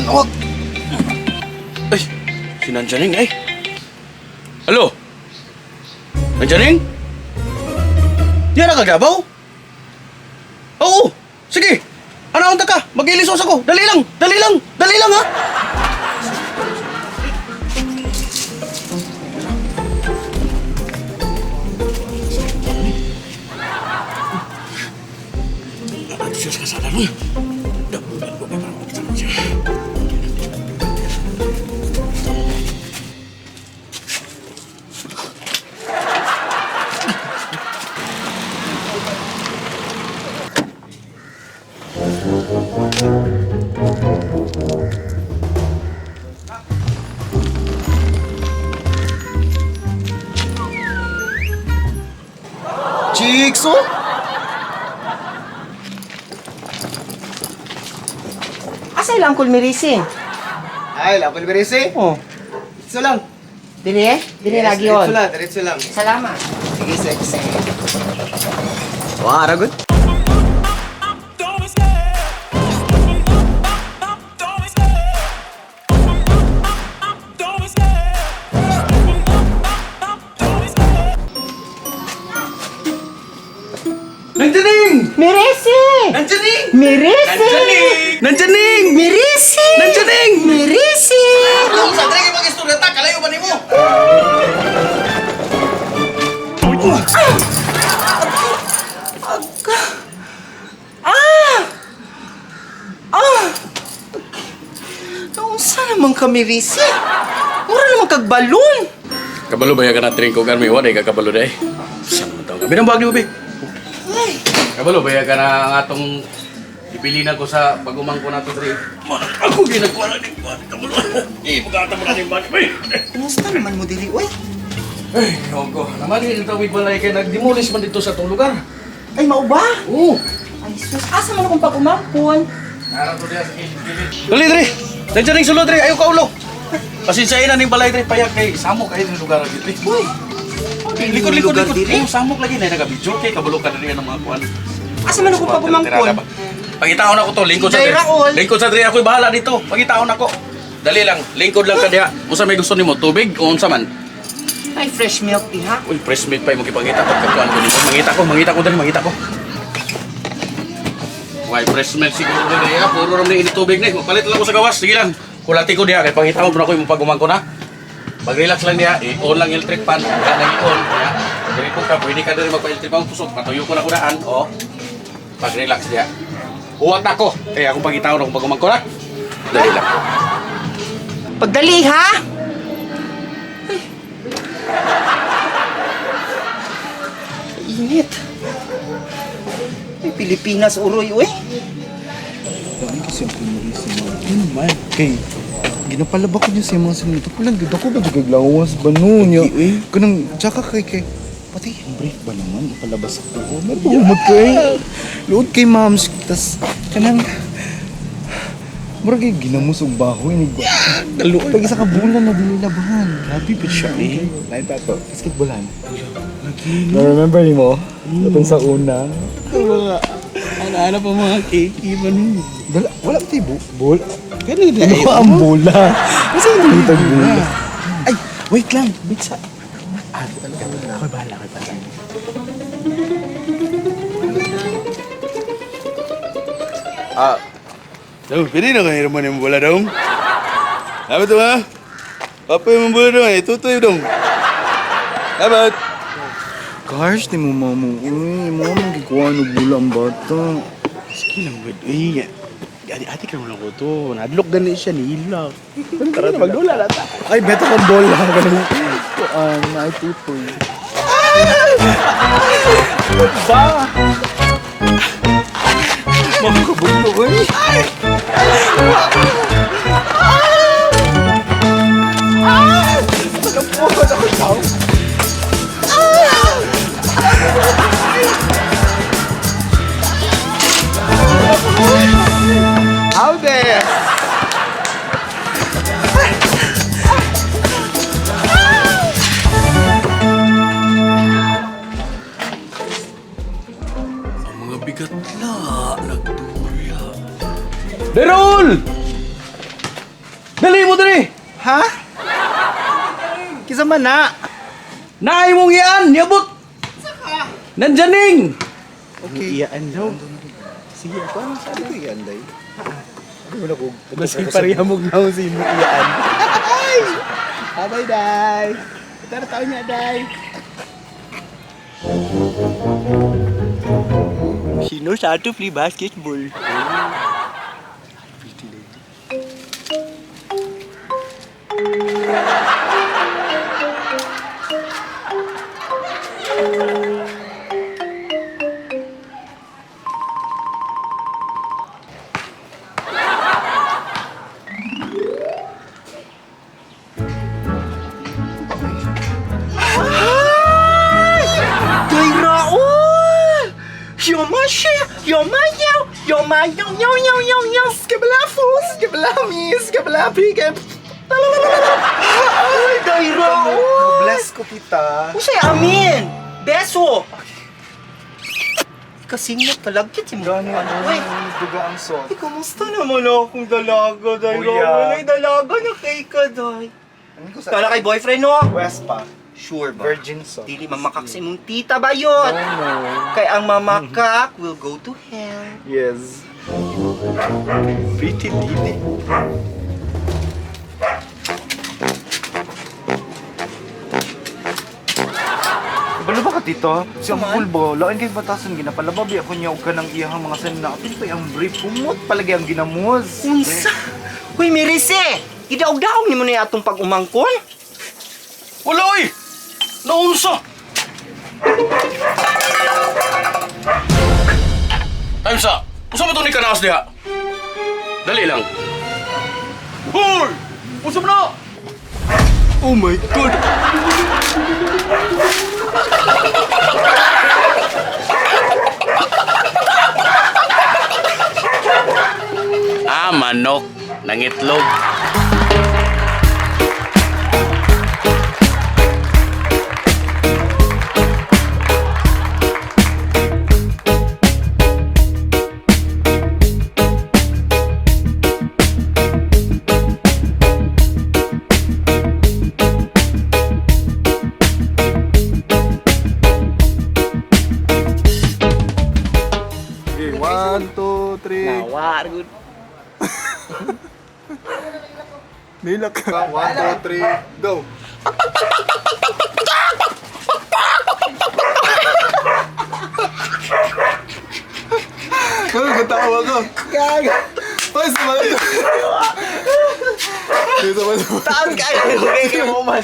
Nawag! Ay, si Nanjaning ay. Halo? Nanjaning? Di na kagabaw? Oo! Sige! Ano unta ka? Mag-ilisos ako! Dali lang! Dali lang! Dali lang ha! Ato siya sa kasada nun. Chicks, oh! Asa ilang Uncle Mirisi? Ay, la Pulverese. Oh. Diretso lang. Dili eh? Dili lagi yun. Diretso lang, diretso lang. Salamat. Sige, sexy. Wah, ragot. Nanjaning! Mirisi! Nanjaning! Mirisi! Nanjaning! Mirisi! Nanjaning! Mirisi! Kung sa dre mag istorya ta, kalayo ba nimo? Ah! Ah! Naunsa naman ka, Mirisi? Mura naman kag balon. Kabalo ba ya ka na drink ko garmi wa day ka kabalo day. Saan man taw? Binang bag ni Ubi. Ay, Kabalo ba ya ka na ang atong ipili na ko sa pagumang ko nato dre. Ako ginagkuha na ni kabalo. Eh, pagkata mo na ni bag. Ay, kumusta naman mo dili, oy? ay, ko. Naman din ito balay kay nagdemolish man dito sa atong lugar. Ay, mao ba? Oo. Ay, sus, asa man akong pag-umangkon? Nara to diya sa gilid. Dali dre. Nandiyan ning sulod dre, ayo ka ulo. Pasensyahin na ning balay dre payag kay samok kayo ning lugar dito. Uy, Likod likod lugar likod. diri? Oh, samok lagi na nagabidyo kay kabalo ka diri ng mga kuan. Asa man akong pag-umangkon? Pangitaon ako to, lingkod sa Jay dre. Raul. Lingkod sa dre, ako'y bahala dito. Pangitaon ako. Dali lang, lingkod lang ka diha. Unsa may gusto nimo, tubig o unsa man? Ay, fresh milk diha. Uy, fresh milk pa imong gipangita pagkakuan ko nimo. Mangita ko dali, mangita ko. Why fresh milk siguro dali ha, puro ra ni tubig ni. Mapalit lang ko sa gawas, sige lang. Kulati ko diha kay pangita mo ako imong pagumangko na. Pag-relax lang diha, i-on lang electric fan, wala nang i-on. Kaya, diri ko ka, pwede ka diri magpa-electric fan, kusog, patuyo ko na kudaan, oh. Pag-relax diha. Huwag na ko. Kaya akong pangitaon akong pagumangko na. Dali lang. Pagdali, ha? Ay. Init. Ay, Pilipinas, uroy, uy. Daan kasi ang pinurisi mo. Ano man? Kay, ginapalaba ko niya sa mga sinito. Kulang gud ako ba jud lawas ba noon niya? Kanang tsaka kay kay pati ang brief ba naman ipalabas ako. Meron kay. Luod kay ma'am tas kanang murag kay ginamos og bahoy ni ba. Pag isa ka bulan na dili labahan. Grabe pa siya eh. Lain pa to. Basketballan. Na remember ni mo? Atong sa una. Ano pa mga kiki man mo. Dala, wala ba tayo bol? Kaya na Ano ang bola? Kasi hindi tayo bola. Ay, wait lang. Wait sa... Ah, ako'y bahala, ako'y bahala. Ah. Dong, pwede na kayo naman yung bola dong. Dapat to ha? Apa yung bola dong eh? Tutoy dong. Dapat. Cars ni mo mamo. Uy, mo mong gikuha ng bola ang bata. Sige lang, wait. Uy, ati-ati ka lang ko to. Nadlock gani siya ni Ilak. Tara na, magdula na ta. Ay, beto kang bola. Ganun. Kuan, ay tutoy. Ba? Makakabugto, uy. How there? Kabigat na, nagdulya. Derol! Dali mo dali! Ha? Kisa man na? Naay mong iyan! Niabot! Nandyaning! Okay. Iyaan daw. Sige, ako ano Sabi ko iyan, day. Wala ko. Basta pareha mo gnaw sa imong iyaan. Ay! Abay, day! Tara, tao niya, day! She knows how to play basketball. Day Raul! 有吗是？有吗要？有吗要要要要要？ Skibla fus, skibla mi, skibla pige. Ay, Day Raul! Bless ko kita. Usay amin! Beso! Kasing na talagkit si mo. Gani ano, Uy, duga ang salt. ay, kamusta naman akong dalaga, Day Kuya. Raul? Ay, dalaga na kay ka, Day. Ano ko sa Kala kay boyfriend, no? West pa. Sure ba? Virgin salt. Dili mamakak sa imong tita ba yun? No, no. Kay ang mamakak will go to hell. Yes. Pretty lady. Balo ba ka tito? Si Naman. Uncle ba? Lain kay batasan ginapalababi ako niya og kanang iyahang mga sanina. Apil pa ang brief kumot palagi ang ginamos. Unsa? Uy, Mirise! Gidaog-daog ni mo na atong pag-umangkon? Wala oy! Naunsa! Time sa! Usa ba to ni kanaos diha? Dali lang. Hoy! Usa ba na? Oh my God! Ah, manok. Nangitlog. Okay, 1, 2, 3. Nawar, good. Nilak ka. 1, 2, 3, go. Ano, katawa ko. Gaga! Ay, sumalit. Dito ba? Taas kayo! Okay, mo man.